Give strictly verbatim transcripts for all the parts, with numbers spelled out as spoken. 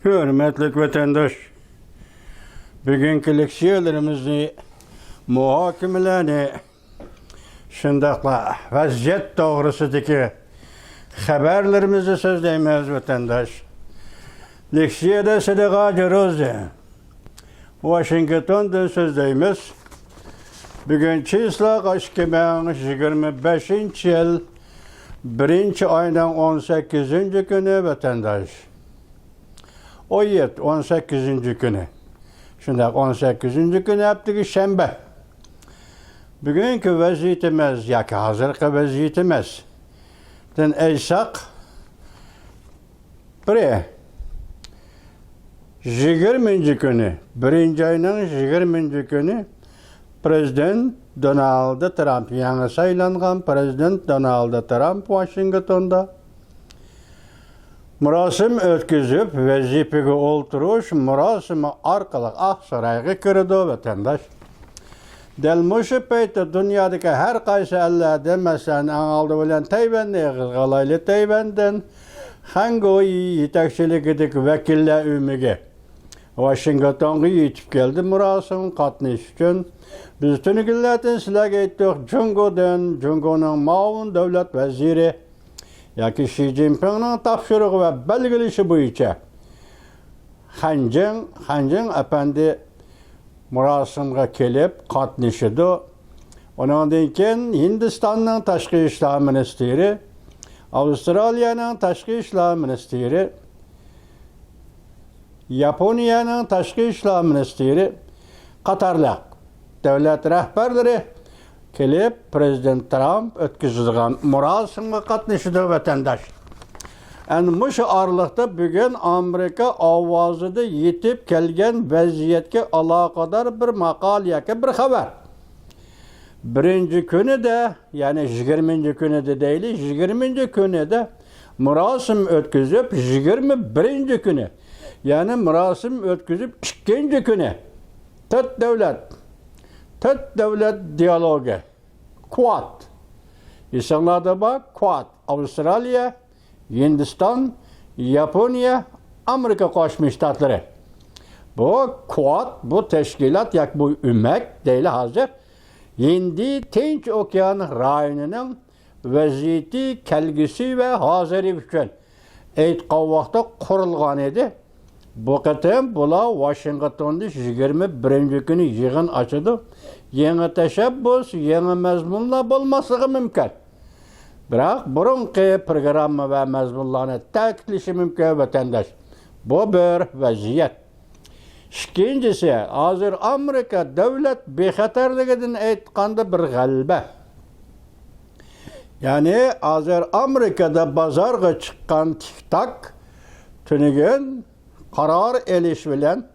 ھۆرمەتلىك ۋەتەنداش، بۈگۈنكى لېكسىيەلىرىمىزنى، مۇھاكىمىلەرنى، شۇنداقلا ۋەزىيەت توغرىسىدىكى خەۋەرلىرىمىزنى سۆزلەيمىز، ۋەتەنداش. لېكسىيەدە سىدىق ھاجى روزى، ۋاشىنگتوندىن سۆزلەيمىز. بۈگۈن چىسلاغا ئىككى مىڭ يىگىرمە بەشىنچى يىل، بىرىنچى ئاينىڭ ئون سەككىزىنچى كۈنى، ۋەتەنداش. ئون يەتتە، ئون سەككىزىنچى كۈنى. شۇنداق، ئون سەككىزىنچى كۈنى ھەپتىگە شەنبە. بۈگۈنكى ۋەزىيىتىمىز ياكى ھازىرقى ۋەزىيىتىمىزدىن ئېيتساق، بىرى، يىگىرمىنچى كۈنى، بىرىنچى ئاينىڭ يىگىرمىنچى كۈنى پرېزىدېنت دونالد ترامپ، يېڭى سايلانغان پرېزىدېنت دونالد ترامپ ۋاشىنگتوندا مۇراسىم ئۆتكۈزۈپ، ۋەزىپىگە ئولتۇرۇش مۇراسىمى ئارقىلىق ئاقسارايغا كىرىدۇ، ۋەتەنداش. دەل مۇشۇ پەيتتە دۇنيادىكى ھەر قايسى ئەللەردىن، مەسىلەن، ئەڭ ئالدى بىلەن تەيۋەننى ئېغىزغا ئالايلى، تەيۋەندىن خەن گويى يېتەكچىلىكىدىكى ۋەكىللەر ئۆمىكى ۋاشىنگتونغا يېتىپ كەلدى مۇراسىمغا قاتنىشىش ئۈچۈن. بىز تۈنۈگۈنلەردىن سىلەرگە ئېيتتۇق، جۇڭگودىن، جۇڭگونىڭ مۇئاۋىن دۆلەت ۋەزىرى ياكى شى جىنپىڭنىڭ تاپشۇرۇقى ۋە بەلگىلىشى بويىچە خەنجىڭ، خەنجىڭ ئەپەندى مۇراسىمغا كېلىپ قاتنىشىدۇ. ئۇنىڭدىن كېيىن ھىندىستاننىڭ تاشقى ئىشلار مىنىستىرى، ئاۋسترالىيەنىڭ تاشقى ئىشلار مىنىستىرى، ياپونىيەنىڭ تاشقى ئىشلار مىنىستىرى قاتارلىق دۆلەت رەھبەرلىرى كېلىپ، پرېزىدېنت ترامپ ئۆتكۈزىدىغان مۇراسىمغا قاتنىشىدۇ، ۋەتەنداش. ئەنە مۇشۇ ئارىلىقتا بۈگۈن ئامېرىكا ئاۋازىدا يېتىپ كەلگەن ۋەزىيەتكە ئالاقىدار بىر ماقالە ياكى بىر خەۋەر. بىرىنچى كۈنىدە، يەنى يىگىرمىنچى كۈنىدە دەيلى، يىگىرمىنچى كۈنىدە مۇراسىم ئۆتكۈزۈپ، يىگىرمە بىرىنچى كۈنى، يەنى مۇراسىم ئۆتكۈزۈپ ئىككىنچى كۈنى تۆت دۆلەت، تۆت دۆلەت دىيالوگى، كۋاد. ئېسىڭلاردا بار، كۋاد، ئاۋسترالىيە، ھىندىستان، ياپونىيە، ئامېرىكا قوشما شتاتلىرى. بۇ كۋاد، بۇ تەشكىلات ياكى بۇ ئۆمەك دەيلى ھازىر، ھىندى تىنچ ئوكيان رايونىنىڭ ۋەزىيىتى، كەلگۈسى ۋە ھازىرى ئۈچۈن ئېيتقان ۋاقىتتا قۇرۇلغان ئىدى. بۇ قېتىم بۇلار ۋاشىنگتوندا يىگىرمە بىرىنچى كۈنى يىغىن ئاچىدۇ. يېڭى تەشەببۇس، يېڭى مەزمۇنلار بولماسلىقى مۇمكىن. بىراق بۇرۇنقى پروگرامما ۋە مەزمۇنلارنى تەكىتلىشى مۇمكىن، ۋەتەنداش. بۇ بىر ۋەزىيەت. ئىككىنچىسى، ھازىر ئامېرىكا دۆلەت بىخەتەرلىكىدىن ئېيتقاندا بىر غەلىبە. يەنى ھازىر ئامېرىكىدا بازارغا چىققان تىك تاك تۈنۈگۈن قارار ئېلىش بىلەن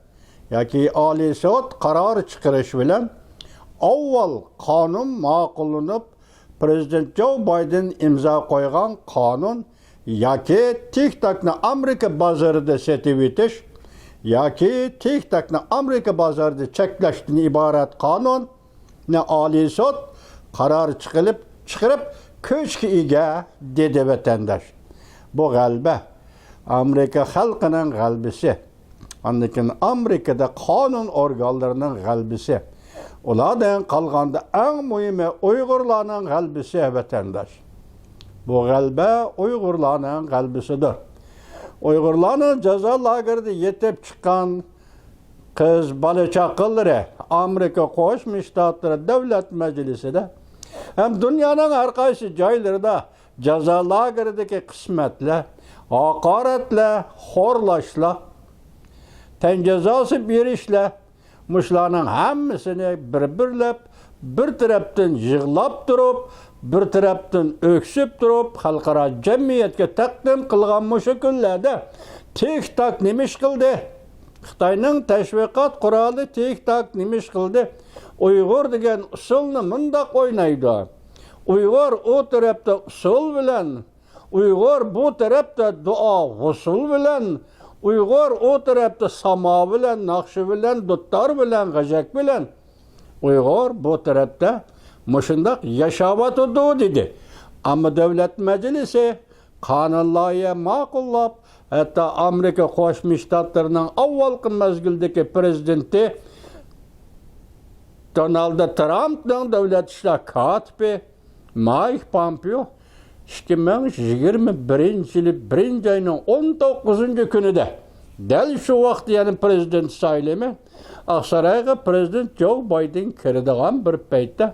ياكى ئالىي سوت قارار چىقىرىش بىلەن ئاۋۋال قانۇن ماقۇللىنىپ، پرېزىدېنت جو بايدېن ئىمزا قويغان قانۇن ياكى تىك تاكنى ئامېرىكا بازىرىدا سېتىۋېتىش ياكى تىك تاكنى ئامېرىكا بازىرىدا چەكلەشتىن ئىبارەت قانۇننى ئالىي سوت قارار چىقىلىپ، چىقىرىپ، كۈچكە ئىگە، دېدى ۋەتەنداش. بۇ غەلىبە، ئامېرىكا خەلقىنىڭ غەلىبىسى. ئاندىن كېيىن ئامېرىكىدا قانۇن ئورگانلىرىنىڭ غەلىبىسى. ئۇلاردىن قالغاندا ئەڭ مۇھىمى ئۇيغۇرلارنىڭ غەلىبىسى، ۋەتەنداش. بۇ غەلىبە ئۇيغۇرلارنىڭ غەلىبىسىدۇر. ئۇيغۇرلارنىڭ جازا لاگېرىدا يېتىپ چىققان قىز بالا چاقىلىرى ئامېرىكا قوشما شتاتلىرى دۆلەت مەجلىسىدە ھەم دۇنيانىڭ ھەر قايسى جايلىرىدا جازا لاگېرىدىكى قىسمەتلەر، ھاقارەتلەر، خورلاشلار، تەن جازاسى بېرىشلەر، مۇشۇلارنىڭ ھەممىسىنى بىر-بىرلەپ، بىر تەرەپتىن يىغلاپ تۇرۇپ، بىر تەرەپتىن ئۆكسۈپ تۇرۇپ، خەلقئارا جەمئىيەتكە تەقدىم قىلغان مۇشۇ كۈنلەردە تىك تاك نېمە ئىش قىلدى؟ خىتاينىڭ تەشۋىقات قورالى تىك تاك نېمە ئىش قىلدى؟ ئۇيغۇر دېگەن ئۇسسۇلنى مۇنداق ئوينايدۇ. ئۇيغۇر ئۇ تەرەپتە ئۇسسۇل بىلەن، ئۇيغۇر بۇ تەرەپتە دۇئا، غۇسۇل بىلەن، ئۇيغۇر ئۇ تەرەپتە ساما بىلەن، ناخشا بىلەن، دۇتار بىلەن، غەجەك بىلەن، ئۇيغۇر بۇ تەرەپتە مۇشۇنداق ياشاۋاتىدۇ، دېدى. ئەمما دۆلەت مەجلىسى قانۇن لايىھە ماقۇللاپ، ھەتتا ئامېرىكا قوشما شتاتلىرىنىڭ ئاۋۋالقى مەزگىلدىكى پرېزىدېنتى دونالد ترامپنىڭ دۆلەت ئىشلار كاتىپى مايك پومپېئو ئىككى مىڭ يىگىرمە بىرىنچى يىلى بىرىنچى ئاينىڭ ئون توققۇزىنچى كۈنىدە، دەل شۇ ۋاقىت يەنە پرېزىدېنت سايلىمى، ئاقسارايغا پرېزىدېنت جو بايدېن كىرىدىغان بىر پەيتتە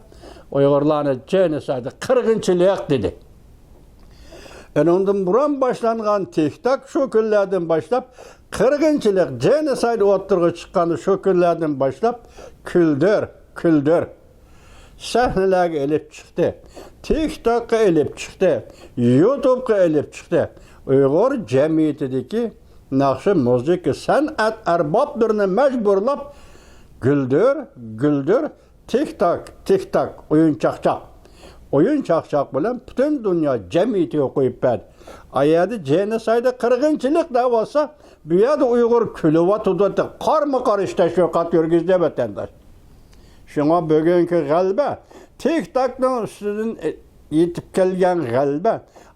ئۇيغۇرلارنى جېنوسايد، قىرغىنچىلىق دېدى. ئۇنىڭدىن بۇرۇن باشلانغان تىك تاك شۇ كۈنلەردىن باشلاپ، قىرغىنچىلىق، جېنوسايد ئوتتۇرىغا چىققان شۇ كۈنلەردىن باشلاپ، كۈلدۈر، كۈلدۈر سەھنىلەرگە ئېلىپ چىقتى. تىك تاكقا ئېلىپ چىقتى. يۇتۇبقا ئېلىپ چىقتى. ئۇيغۇر جەمئىيىتىدىكى ناخشا، مۇزىكا، سەنئەت ئەربابلىرىنى مەجبۇرلاپ، گۈلدۈر، گۈلدۈر، تىك تاك، تىك تاك، ئويۇن چاقچاق. ئويۇن چاقچاق بىلەن پۈتۈن دۇنيا جەمئىيىتىگە قويۇپ بەردى. ئا يەردە جېنوسايد، قىرغىنچىلىق دەۋاتسا، بۇ يەردە ئۇيغۇر كۈلۈۋاتىدۇ، قارمۇ قارشى تەشۋىقات يۈرگۈزدى ۋەتەنداش. شۇڭا بۈگۈنكى غەلىبە، تىك تاكنىڭ ئۈستىدىن يېتىپ كەلگەن غەلىبە،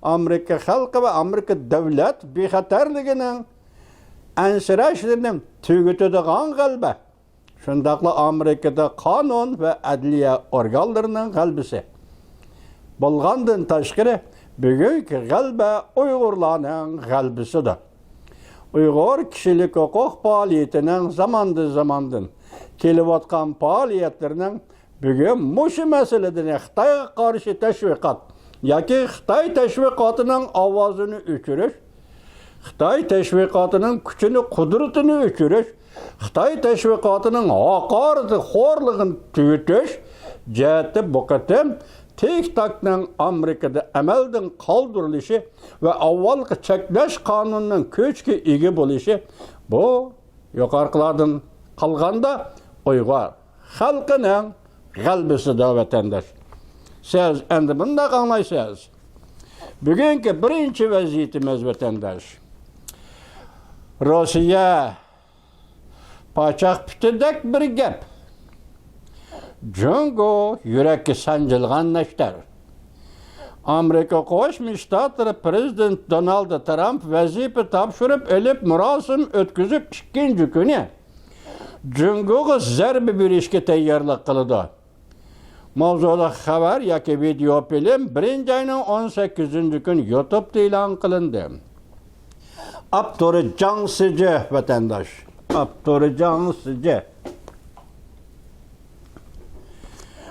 ئامېرىكا خەلقى ۋە ئامېرىكا دۆلەت بىخەتەرلىكىنىڭ ئەنسىرەشلىرىنى تۈگىتىدىغان غەلىبە، شۇنداقلا ئامېرىكىدا قانۇن ۋە ئەدلىيە ئورگانلىرىنىڭ غەلىبىسى. بولغاندىن تاشقىرى، بۈگۈنكى غەلىبە ئۇيغۇرلارنىڭ غەلىبىسىدۇر. ئۇيغۇر كىشىلىك ھوقۇق پائالىيىتىنىڭ زاماندىن زاماندىن كېلىۋاتقان پائالىيەتلىرىنىڭ بۈگۈن مۇشۇ مەسىلىدىن خىتايغا قارشى تەشۋىقات ياكى خىتاي تەشۋىقاتىنىڭ ئاۋازىنى ئۆچۈرۈش، خىتاي تەشۋىقاتىنىڭ كۈچىنى، قۇدرىتىنى ئۆچۈرۈش، خىتاي تەشۋىقاتىنىڭ ھاقارىتى، خورلۇقىنى تۈگىتىش جەھەتتە بۇ قېتىم تىك تاكنىڭ ئامېرىكىدا ئەمەلدىن قالدۇرۇلۇشى ۋە ئاۋۋالقى چەكلەش قانۇنىنىڭ كۈچكە ئىگە بولۇشى، بۇ يۇقىرىقىلاردىن قالغاندا ئۇيغۇر خەلقىنىڭ غەلىبىسىدۇر، ۋەتەنداش. سىز ئەمدى مۇنداق ئاڭلايسىز. بۈگۈنكى بىرىنچى ۋەزىيىتىمىز، ۋەتەنداش، روسىيە پاچاق پۇتىدەك بىر گەپ. جۇڭگو يۈرەككە سانجىلغان نەشتەر. ئامېرىكا قوشما شتاتلىرى پرېزىدېنت دونالد ترامپ ۋەزىپە تاپشۇرۇپ ئېلىپ، مۇراسىم ئۆتكۈزۈپ، ئىككىنچى كۈنى جۇڭگوغا زەربە بېرىشكە تەييارلىق قىلىدۇ. ماۋزۇلۇق خەۋەر ياكى ۋىدېئو فىلىم بىرىنچى ئاينىڭ ئون سەككىزىنچى كۈنى يۇتۇبتا ئېلان قىلىندى. ئاپتورى جاڭ سىجې، ۋەتەنداش. ئاپتورى جاڭ سىجې.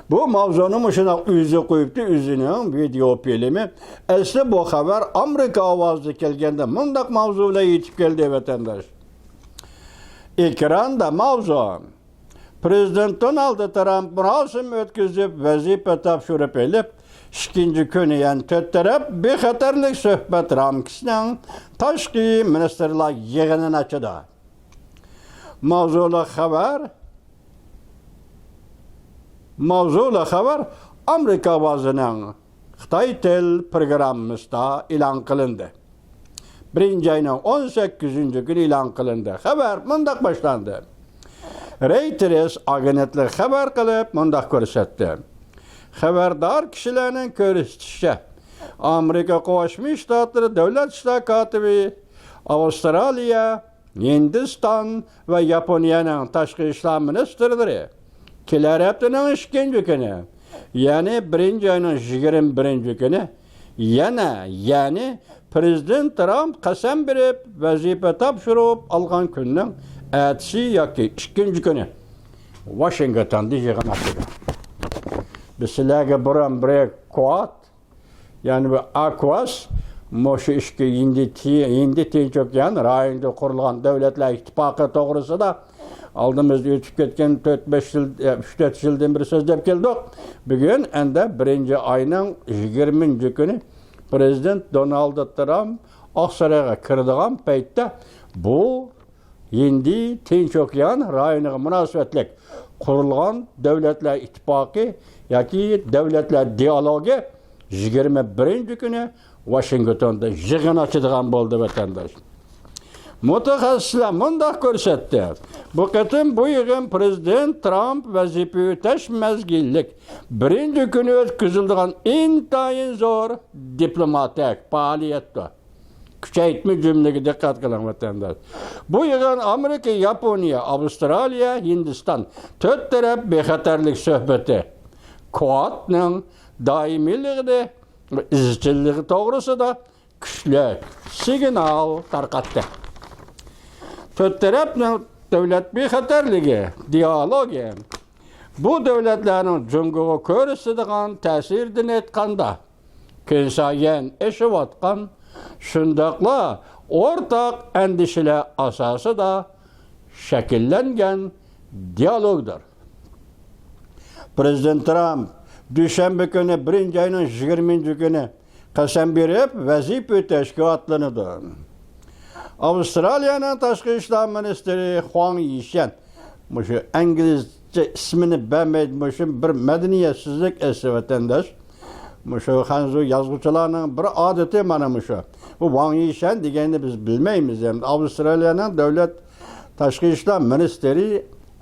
بۇ ماۋزۇنى مۇشۇنداق ئۆزى قويۇپتۇ، ئۆزىنىڭ ۋىدېئو فىلىمى. ئەسلى بۇ خەۋەر ئامېرىكا ئاۋازىدا كەلگەندە مۇنداق ماۋزۇ بىلەن يېتىپ كەلدى، ۋەتەنداش. ئېكراندا ماۋزۇ. پرېزىدېنت دونالد ترامپ مۇراسىم ئۆتكۈزۈپ، ۋەزىپە تاپشۇرۇپ ئېلىپ، ئىككىنچى كۈنى يەنە تۆت تەرەپ بىخەتەرلىك سۆھبەت رامكىسىنىڭ تاشقى مىنىستىرلار يىغىنىنى ئاچىدۇ. ماۋزۇلۇق خەۋەر، ماۋزۇلۇق خەۋەر ئامېرىكا ئاۋازىنىڭ خىتاي تىل پروگراممىسىدا ئېلان قىلىندى. بىرىنچى ئاينىڭ ئون سەككىزىنچى كۈنى ئېلان قىلىندى. خەۋەر مۇنداق باشلاندى. رەيتېرس ئاگېنتلىقى خەۋەر قىلىپ مۇنداق كۆرسەتتى. خەۋەردار كىشىلەرنىڭ كۆرسىتىشىچە، ئامېرىكا قوشما شتاتلىرى دۆلەت ئىشلار كاتىپى ئاۋسترالىيە، ھىندىستان ۋە ياپونىيەنىڭ تاشقى ئىشلار مىنىستىرلىرى كېلەر ھەپتىنىڭ ئىككىنچى كۈنى، يەنى بىرىنچى ئاينىڭ يىگىرمە بىرىنچى كۈنى يەنە، يەنى پرېزىدېنت ترامپ قەسەم بېرىپ، ۋەزىپە تاپشۇرۇپ ئالغان كۈننىڭ ئەتىسى ياكى ئىككىنچى كۈنى ۋاشىنگتوندا يىغىن ئاچىدۇ. بىز سىلەرگە بۇرۇن بىر كۇئاد، يەنى بۇ ئاكۋاس، مۇشۇ ئىككى ھىندى، ھىندى تىنچ ئوكيان رايونىدا قۇرۇلغان دۆلەتلەر ئىتتىپاقى توغرىسىدا ئالدىمىزدا ئۆتۈپ كەتكەن تۆت بەش يىل، ئۈچ تۆت يىلدىن بېرى سۆزلەپ كەلدۇق. بۈگۈن ئەندە بىرىنچى ئاينىڭ يىگىرمىنچى كۈنى پرېزىدېنت دونالد ترامپ ئاقسارايغا كىرىدىغان پەيتتە بۇ ھىندى تىنچ ئوكيان رايونىغا مۇناسىۋەتلىك قۇرۇلغان دۆلەتلەر ئىتتىپاقى ياكى دۆلەتلەر دىئالوگى يىگىرمە بىرىنچى كۈنى ۋاشىنگتوندا يىغىن ئاچىدىغان بولدى، ۋەتەنداش. مۇتەخەسسىسلەر مۇنداق كۆرسەتتى، بۇ قېتىم بۇ يىغىن پىرېزىدېنت ترامپ ۋەزىپە ئۆتەش مەزگىللىك بىرىنچى كۈنى ئۆتكۈزۈلىدىغان ئىنتايىن زور دىپلوماتىك پائالىيەتتۇر. كۈچەيتمە جۈملىگە دىققەت قىلىڭ، ۋەتەنداش. بۇ يىغىن ئامېرىكا، ياپونىيە، ئاۋسترالىيە، ھىندىستان تۆت تەرەپ بىخەتەرلىك سۆھبىتى، كوادنىڭ دائىمىيلىقىنى، ئىزچىللىقى توغرىسىدا كۈچلۈك سىگنال تارقاتتى. تۆت تەرەپنىڭ دۆلەت بىخەتەرلىكى دىئالوگى بۇ دۆلەتلەرنىڭ جۇڭگوغا كۆرسىتىدىغان تەسىرىدىن ئېيتقاندا، كۈنسايىن ئېشىۋاتقان، شۇنداقلا ئورتاق ئەندىشىلەر ئاساسىدا شەكىللەنگەن دىئالوگدۇر. پىرېزىدېنت ترامپ دۈشەنبە كۈنى، بىرىنچى ئاينىڭ يىگىرمىنچى كۈنى قەسەم بېرىپ، ۋەزىپە ئۆتەشكە ئاتلىنىدۇ. ئاۋسترالىيەنىڭ تاشقى ئىشلار مىنىستىرى خۇاڭ يىشيەن، مۇشۇ ئىنگلىزچە ئىسمىنى بەرمەيدۇ، مۇشۇ بىر مەدەنىيەتسىزلىك ئەسلى، ۋەتەنداش. مۇشۇ خەنزۇ يازغۇچىلارنىڭ بىر ئادىتى مانا مۇشۇ. بۇ ۋاڭ يىشەن دېگەننى بىز بىلمەيمىز. ئەمدى ئاۋسترالىيەنىڭ دۆلەت تاشقى ئىشلار مىنىستىرى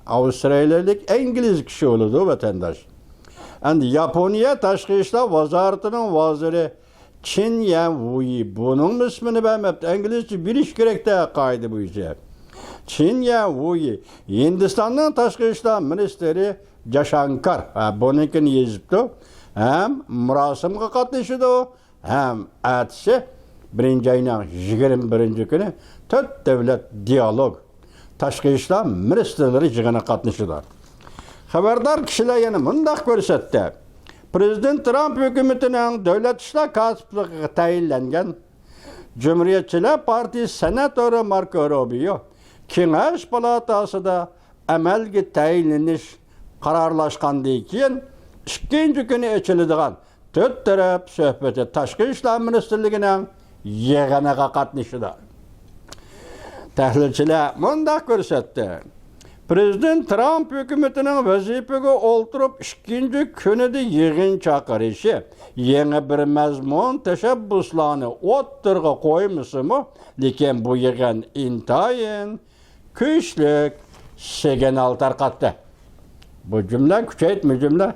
ئاۋسترالىيەلىك ئىنگلىز كىشى بولىدۇ، ۋەتەنداش. ئەمدى ياپونىيە تاشقى ئىشلار ۋازارىتىنىڭ ۋازىرى چىن يەنۋۇيى، بۇنىڭمۇ ئىسمىنى بەرمەپتۇ، ئىنگلىزچە بېرىش كېرەكتە قائىدە بويىچە. چىن يەنۋۇيى ھىندىستاننىڭ تاشقى ئىشلار مىنىستىرى جاشانكار، ھە، بۇنىڭكىنى يېزىپتۇ، ھەم مۇراسىمغا قاتنىشىدۇ، ھەم ئەتىسى، بىرىنچى ئاينىڭ يىگىرمە بىرىنچى كۈنى، تۆت دۆلەت دىئالوگ تاشقى ئىشلار مىنىستىرلىرى يىغىنىغا قاتنىشىدۇ. خەۋەردار كىشىلەر يەنە مۇنداق كۆرسەتتى، پىرېزىدېنت ترامپ ھۆكۈمىتىنىڭ دۆلەت ئىشلار كاتىپلىقىغا تەيىنلەنگەن جۇمھۇرىيەتچىلەر پارتىيىسى سېناتورى ماركو روبىيو كېڭەش پالاتاسىدا ئەمەلگە تەيىنلىنىش قارارلاشقاندىن كېيىن، ئىككىنچى كۈنى ئېچىلىدىغان تۆت تەرەپ سۆھبىتى تاشقى ئىشلار مىنىستىرلىكىنىڭ يىغىنىغا قاتنىشىدۇ. تەھلىلچىلەر مۇنداق كۆرسەتتى، پىرېزىدېنت ترامپ ھۆكۈمىتىنىڭ ۋەزىپىگە ئولتۇرۇپ ئىككىنچى كۈنىدە يىغىن چاقىرىشى يېڭى بىر مەزمۇن تەشەببۇسلارنى ئوتتۇرىغا قويمىسىمۇ، لېكىن بۇ يىغىن ئىنتايىن كۈچلۈك سىگنال تارقاتتى. بۇ جۈملە كۈچەيتمە جۈملە،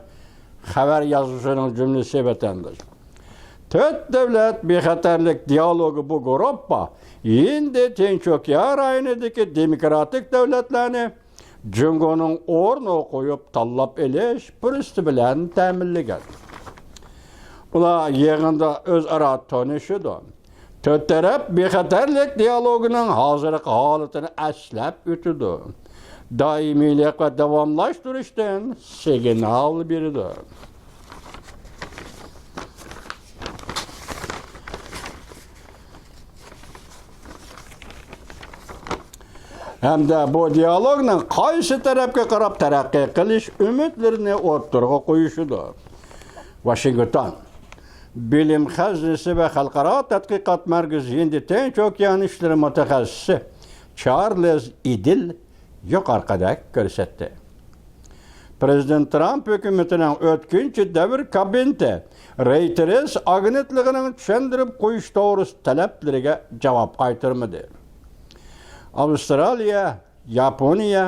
خەۋەر يازغۇچىنىڭ جۈملىسى، ۋەتەنداش. تۆت دۆلەت بىخەتەرلىك دىئالوگى بۇ گۇرۇپپا ھىندى تىنچ ئوكيان رايونىدىكى دېموكراتىك دۆلەتلەرنى جۇڭگونىڭ ئورنىغا قويۇپ تاللاپ ئېلىش پۇرسىتى بىلەن تەمىنلىگەن. ئۇلار يىغىندا ئۆزئارا تونۇشىدۇ. تۆت تەرەپ بىخەتەرلىك دىئالوگىنىڭ ھازىرقى ھالىتىنى ئەسلەپ ئۆتىدۇ. دائىمىيلىق ۋە داۋاملاشتۇرۇشتىن سىگنال بېرىدۇ. ھەمدە بۇ دىئالوگنىڭ قايسى تەرەپكە قاراپ تەرەققىي قىلىش ئۈمىدلىرىنى ئوتتۇرىغا قويۇشىدۇ. ۋاشىنگتون. بىلىم خەزنىسى ۋە خەلقئارا تەتقىقات مەركىزى ھىندى تىنچ ئوكيان ئىشلىرى مۇتەخەسسىسى چارلىز ئىدىل يۇقىرىقىدەك كۆرسەتتى. پىرېزىدېنت ترامپ ھۆكۈمىتىنىڭ ئۆتكۈنچى دەۋر كابىنېتى رېيتېرس ئاگېنتلىقىنىڭ چۈشەندۈرۈپ قويۇش توغرىسىدا تەلەپلىرىگە جاۋاب قايتۇرمىدى. ئاۋسترالىيە، ياپونىيە،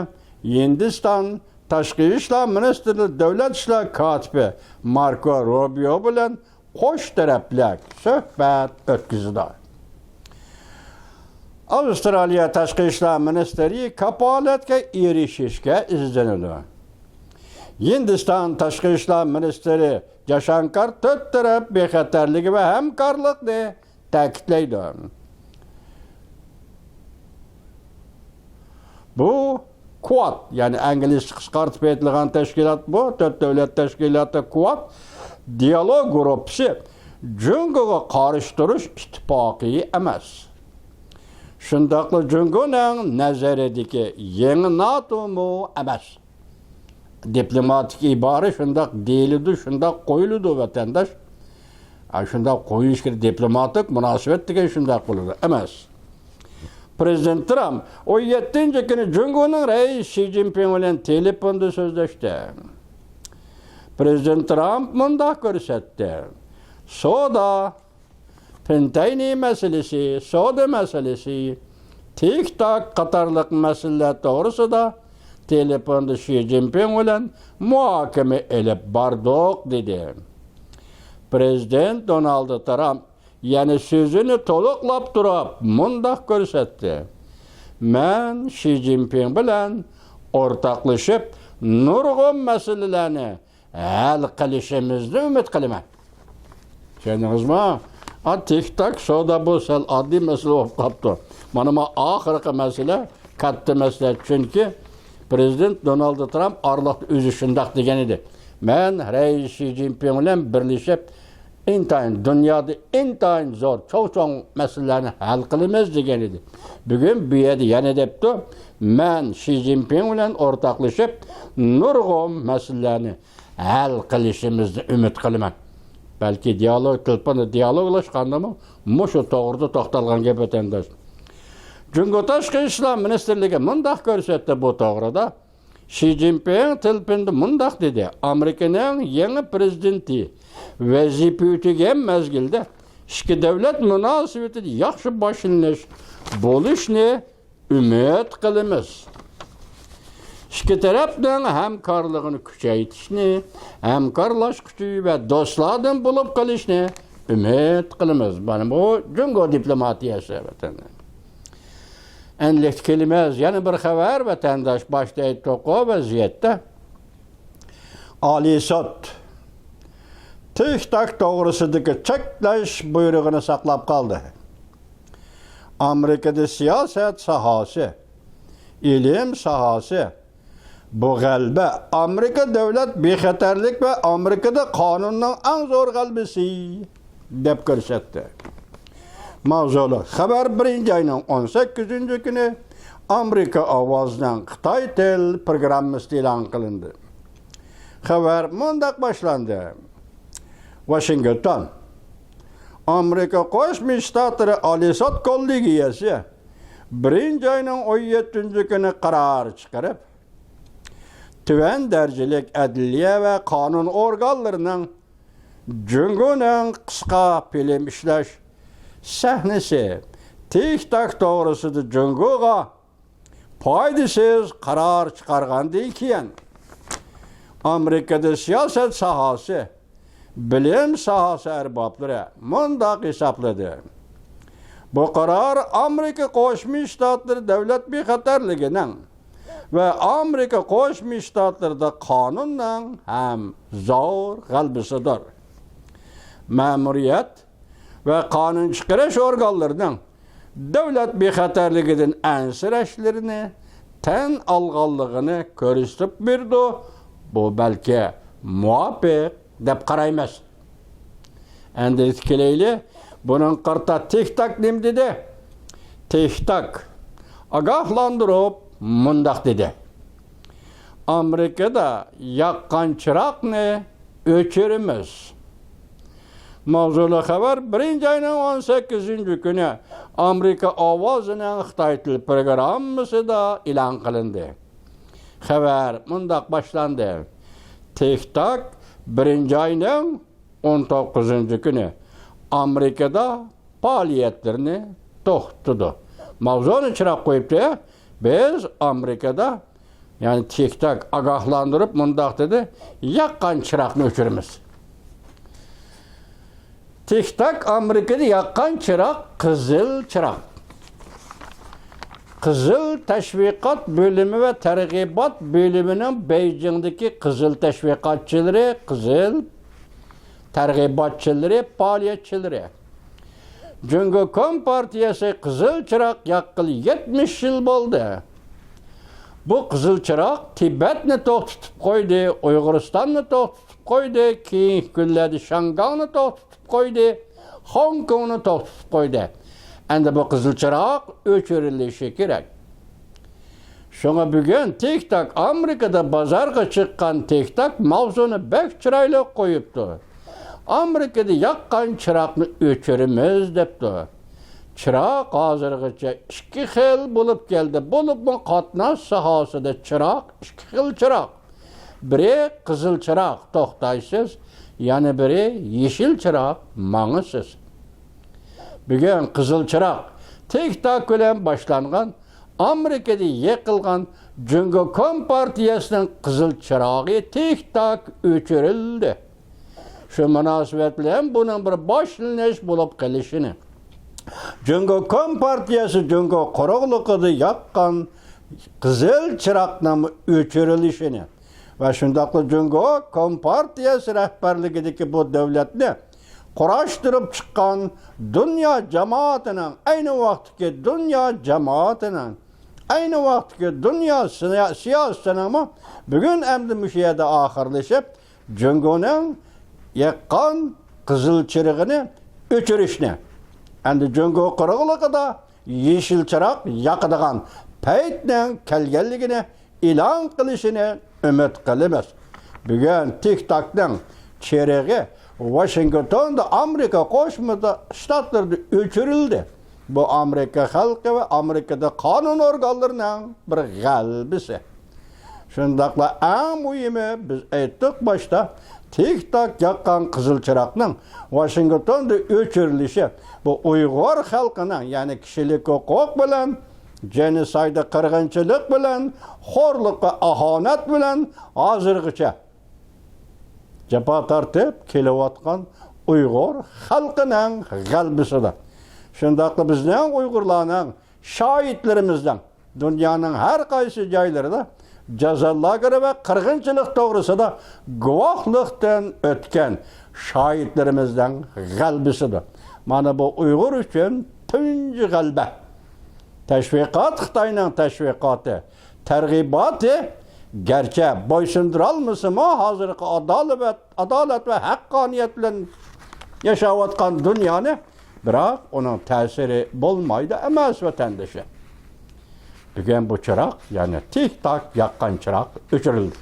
ھىندىستان تاشقى ئىشلار مىنىستىرلىرى دۆلەت ئىشلار كاتىپى ماركو روبىيو بىلەن قوش تەرەپلىك سۆھبەت ئۆتكۈزىدۇ. ئاۋسترالىيە تاشقى ئىشلار مىنىستىرى كاپالەتكە ئېرىشىشكە ئىزدىنىدۇ. ھىندىستان تاشقى ئىشلار مىنىستىرى جاشانكار تۆت تەرەپ بىخەتەرلىكى ۋە ھەمكارلىقنى تەكىتلەيدۇ. بۇ كواد، يەنى ئىنگلىزچە قىسقارتىپ ئېيتىلغان تەشكىلات، بۇ تۆت دۆلەت تەشكىلاتى كواد دىئالوگ گۇرۇپپىسى جۇڭگوغا قارشى تۇرۇش ئىتتىپاقى ئەمەس. شۇنداقلا جۇڭگونىڭ نەزىرىدىكى يېڭى ناتومۇ ئەمەس. دىپلوماتىك ئىبارە شۇنداق دېيىلىدۇ، شۇنداق قويۇلىدۇ، ۋەتەنداش. ئا، شۇنداق قويۇش كېرەك، دىپلوماتىك مۇناسىۋەت دېگەن شۇنداق بولىدۇ ئەمەس. پىرېزىدېنت ترامپ ئون يەتتىنچى كۈنى جۇڭگونىڭ رەئىسى شى جىنپىڭ بىلەن تېلېفوندا سۆزلەشتى. پىرېزىدېنت ترامپ مۇنداق كۆرسەتتى، سودا، پىنتەينى مەسىلىسى، سودا مەسىلىسى، تىك تاك قاتارلىق مەسىلىلەر توغرىسىدا تېلېفوندا شى جىنپىڭ بىلەن مۇھاكىمە ئېلىپ باردۇق، دېدى. پىرېزىدېنت دونالد ترامپ يەنە سۆزىنى تولۇقلاپ تۇرۇپ مۇنداق كۆرسەتتى: مەن شى جىنپىڭ بىلەن ئورتاقلىشىپ نۇرغۇن مەسىلىلەرنى ھەل قىلىشىمىزنى ئۈمىد قىلىمەن. چۈشەندىڭىزمۇ؟ ئا، تىك تاك سودا بۇ سەل ئاددىي مەسىلە بولۇپ قاپتۇ. مانا ما ئاخىرقى مەسىلە، كاتتا مەسىلە. چۈنكى پىرېزىدېنت دونالد ترامپ ئارىلىقتا ئۆزى شۇنداق دېگەن ئىدى. مەن رەئىس شى جىنپىڭ بىلەن بىرلىشىپ، ئىنتايىن، دۇنيادا ئىنتايىن زور، چوڭ-چوڭ مەسىلىلەرنى ھەل قىلىمىز دېگەن ئىدى. بۈگۈن بۇ يەردە يەنە دەپتۇ، مەن شى جىنپىڭ بىلەن ئورتاقلىشىپ نۇرغۇن مەسىلىلەرنى ھەل قىلىشىمىزنى ئۈمىد قىلىمەن. بەلكى دىيالوگ، تېلېفوندا دىيالوگلاشقاندىمۇ مۇشۇ توغرىدا توختالغان گەپ، ۋەتەنداش. جۇڭگو تاشقى ئىشلار مىنىستىرلىكى مۇنداق كۆرسەتتى بۇ توغرىدا. شى جىنپىڭ تېلېفوندا مۇنداق دېدى: ئامېرىكىنىڭ يېڭى پىرېزىدېنتى ۋەزىپە ئۆتىگەن مەزگىلدە ئىككى دۆلەت مۇناسىۋىتىدە ياخشى باشلىنىش بولۇشنى ئۈمىد قىلىمىز. ئىككى تەرەپنىڭ ھەمكارلىقىنى كۈچەيتىشنى، ھەمكارلاشقۇچى ۋە دوستلاردىن بولۇپ قېلىشنى ئۈمىد قىلىمىز. مانا بۇ جۇڭگو دىپلوماتىيەسى، ۋەتەنداش. ئەنلىكتە كېلىمىز. يەنە بىر خەۋەر، ۋەتەنداش، باشتا ئېيتتۇققۇ ۋەزىيەتتە. ئالىي سوت تىك تاك توغرىسىدىكى چەكلەش بۇيرۇقىنى ساقلاپ قالدى. ئامېرىكىدا سىياسەت ساھاسى، ئىلىم ساھاسى، بۇ غەلىبە ئامېرىكا دۆلەت بىخەتەرلىك ۋە ئامېرىكىدا قانۇننىڭ ئەڭ زور غەلىبىسى، دەپ كۆرسەتتى. ماۋزۇلۇق خەۋەر بىرىنچى ئاينىڭ ئون سەككىزىنچى كۈنى ئامېرىكا ئاۋازىنىڭ خىتاي تىل پروگراممىسىدا ئېلان قىلىندى. خەۋەر مۇنداق باشلاندى. ۋاشىنگتون. ئامېرىكا قوشما شتاتلىرى ئالىي سوت كوللېگىيەسى بىرىنچى ئاينىڭ ئون يەتتىنچى كۈنى قارار چىقىرىپ، تۆۋەن دەرىجىلىك ئەدلىيە ۋە قانۇن ئورگانلىرىنىڭ جۇڭگونىڭ قىسقا فىلىم ئىشلەش سەھنىسى تىك تاك توغرىسىدا جۇڭگوغا پايدىسىز قارار چىقارغاندىن كېيىن، ئامېرىكىدا سىياسەت ساھاسى، بىلىم ساھاسى ئەربابلىرى مۇنداق ھېسابلىدى: بۇ قارار ئامېرىكا قوشما شتاتلىرى دۆلەت بىخەتەرلىكىنىڭ ۋە ئامېرىكا قوشما شتاتلىرىدا قانۇننىڭ ھەم زور غەلىبىسىدۇر. مەمۇرىيەت ۋە قانۇن چىقىرىش ئورگانلىرىنىڭ دۆلەت بىخەتەرلىكىدىن ئەنسىرەشلىرىنى تەن ئالغانلىقىنى كۆرسىتىپ بېرىدۇ. بۇ بەلكى مۇۋاپىق دەپ قارايمىز. ئەندى كېلەيلى، بۇنىڭغا قارىتا تىك تاك نېمە دېدى؟ تىك تاك ئاگاھلاندۇرۇپ مۇنداق دېدى: ئامېرىكىدا ياققان چىراغنى ئۆچۈرىمىز. ماۋزۇلۇق خەۋەر بىرىنچى ئاينىڭ ئون سەككىزىنچى كۈنى ئامېرىكا ئاۋازىنىڭ خىتاي تىل پروگراممىسىدا ئېلان قىلىندى. خەۋەر مۇنداق باشلاندى: تىك تاك بىرىنچى ئاينىڭ ئون توققۇزىنچى كۈنى ئامېرىكىدا پائالىيەتلىرىنى توختىتىدۇ. ماۋزۇنى چىراغ قويۇپتۇ. بىز ئامېرىكىدا، يەنى تىك تاك ئاگاھلاندۇرۇپ مۇنداق دېدى: ياققان چىراغنى ئۆچۈرىمىز. تىك تاك ئامېرىكىدا ياققان چىراغ، قىزىل چىراغ. قىزىل تەشۋىقات بۆلۈمى ۋە تەرغىبات بۆلۈمىنىڭ بېيجىڭدىكى قىزىل تەشۋىقاتچىلىرى، قىزىل تەرغىباتچىلىرى، پائالىيەتچىلىرى. جۇڭگو كومپارتىيەسى قىزىل چىراغ ياققىلى يەتمىش يىل بولدى. بۇ قىزىل چىراغ تىبەتنى توختىتىپ قويدى، ئۇيغۇرىستاننى توختىتىپ قويدى، كېيىنكى كۈنلەردە شياڭگاڭنى توختىتىپ قويدى، خوڭكوڭنى توختىتىپ قويدى. ئەمدى بۇ قىزىل چىراغ ئۆچۈرۈلۈشى كېرەك. شۇڭا بۈگۈن تىك تاك، ئامېرىكىدا بازارغا چىققان تىك تاك ماۋزۇنى بەك چىرايلىق قويۇپتۇ. ئامېرىكىدا ياققان چىراغنى ئۆچۈرىمىز دەپتۇ. چىراغ ھازىرغىچە ئىككى خىل بولۇپ كەلدى. بولۇپمۇ قاتناش ساھەسىدە چىراغ، ئىككى خىل چىراغ. بىرى قىزىل چىراغ، توختايسىز، يەنە بىرى يېشىل چىراغ، ماڭىسىز. بۈگۈن قىزىل چىراغ تىك تاك بىلەن باشلانغان ئامېرىكىدا يېقىلغان جۇڭگو كومپارتىيەسىنىڭ قىزىل چىراغى تىك تاك ئۆچۈرۈلدى. شۇ مۇناسىۋەت بىلەن بۇنىڭ بىر باشلىنىش بولۇپ قېلىشىنى، جۇڭگو كومپارتىيەسى جۇڭگو قۇرۇقلۇقىدا ياققان قىزىل چىراغنىڭ ئۆچۈرۈلۈشىنى ۋە شۇنداقلا جۇڭگو كومپارتىيەسى رەھبەرلىكىدىكى بۇ دۆلەتنى قۇراشتۇرۇپ چىققان دۇنيا جامائىتىنىڭ، ئەينى ۋاقىتتىكى دۇنيا جامائىتىنىڭ، ئەينى ۋاقىتتىكى دۇنيا سىيا-، سىياسىتىنىڭمۇ بۈگۈن ئەمدى مۇشۇ يەردە ئاخىرلىشىپ، جۇڭگونىڭ ياققان قىزىل چىرىغىنى ئۆچۈرۈشنى، ئەمدى جۇڭگو قۇرۇقلۇقىدا يېشىل چىراغ ياقىدىغان پەيتنىڭ كەلگەنلىكىنى ئېلان قىلىشىنى ئۈمىد قىلىمىز. بۈگۈن تىك تاكنىڭ چىرىغى ۋاشىنگتوندا، ئامېرىكا قوشما شتاتلىرىدا ئۆچۈرۈلدى. بۇ ئامېرىكا خەلقى ۋە ئامېرىكىدا قانۇن ئورگانلىرىنىڭ بىر غەلىبىسى. شۇنداقلا ئەڭ مۇھىمى، بىز ئېيتتۇق باشتا، تىك تاك ياققان قىزىل چىراغنىڭ ۋاشىنگتوندا ئۆچۈرۈلۈشى، بۇ ئۇيغۇر خەلقىنىڭ، يەنى كىشىلىك ھوقۇق بىلەن، جېنوسايد، قىرغىنچىلىق بىلەن، خورلۇققا ئاھانەت بىلەن ھازىرغىچە جاپا تارتىپ كېلىۋاتقان ئۇيغۇر خەلقىنىڭ غەلىبىسىدۇر. شۇنداقلا بىزنىڭ ئۇيغۇرلارنىڭ، شاھىتلىرىمىزنىڭ، دۇنيانىڭ ھەر قايسى جايلىرىدا جازا لاگېرى ۋە قىرغىنچىلىق توغرىسىدا گۇۋاھلىقتىن ئۆتكەن شاھىتلىرىمىزنىڭ غەلىبىسىدۇر. مانا بۇ ئۇيغۇر ئۈچۈن تۇنجى غەلىبە. تەشۋىقات، خىتاينىڭ تەشۋىقاتى، تەرغىباتى گەرچە بويسۇندۇرالمىسىمۇ، ھازىرقى ئادالەت، ئادالەت ۋە ھەققانىيەت بىلەن ياشاۋاتقان دۇنيانى، بىراق ئۇنىڭ تەسىرى بولمايدۇ ئەمەس، ۋەتەندىشى. بۈگۈن بۇ چىراغ، يەنى تىك تاك ياققان چىراغ ئۆچۈرۈلدى.